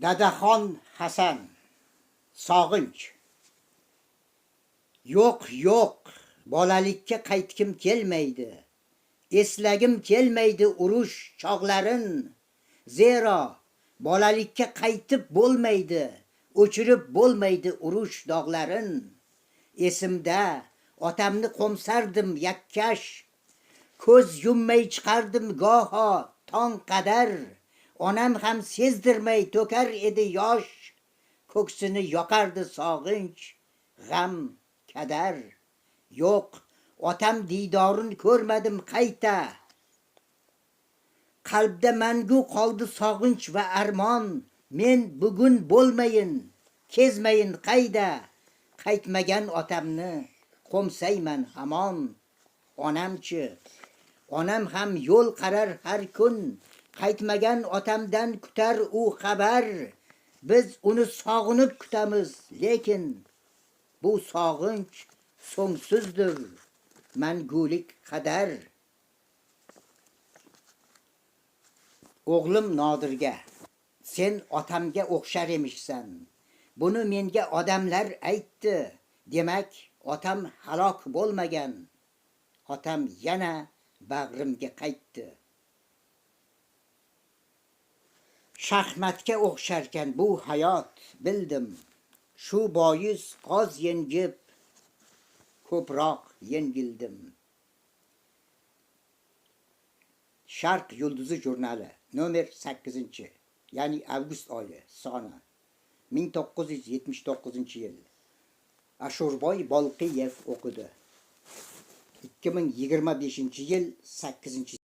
Dadaxon Hasan. Sog'inch. Yo'q, yo'q, bolalikka qaytgim kelmaydi. Eslagim kelmaydi urush chog'larin. Zero bolalikka qaytib bo'lmaydi, o'chirib bo'lmaydi urush dog'larin. Esimda, otamni qo'msardim yakkash, ko'z yummay chiqardim goho tong qadar. Onam ham sezdirmay to'kar edi yosh, ko'ksini yoqardi sog'inch, g'am, kadar. Yo'q, otam diydorin ko'rmadim qayta. Qalbda mangu qoldi sog'inch va armon. Men bugun bo'lmayin, kezmayin qayda, qaytmagan otamni qo'msayman hamon. Onamchi? Onam ham yo'l qarar har kun, qaytmagan otamdan kutar u xabar. Biz uni sog'inib kutamiz, lekin bu sog'inch so'ngsizdir, mangulik qadar. O'g'lim Nodirga: Sen otamga o'xshar emishsan. Buni menga odamlar aytdi. Demak, otam halok bo'lmagan. Otam yana bag'rimga qaytdi. Shaxmatga o'xsharkan bu hayot, bildim. Shu bois oz yengib, ko'proq yengildim. Sharq yulduzi jurnali, nomer 8, ya'ni avgust oyi soni, 1979-yil. Ashurboy Bolqiyev o'qidi. 2025-yil 8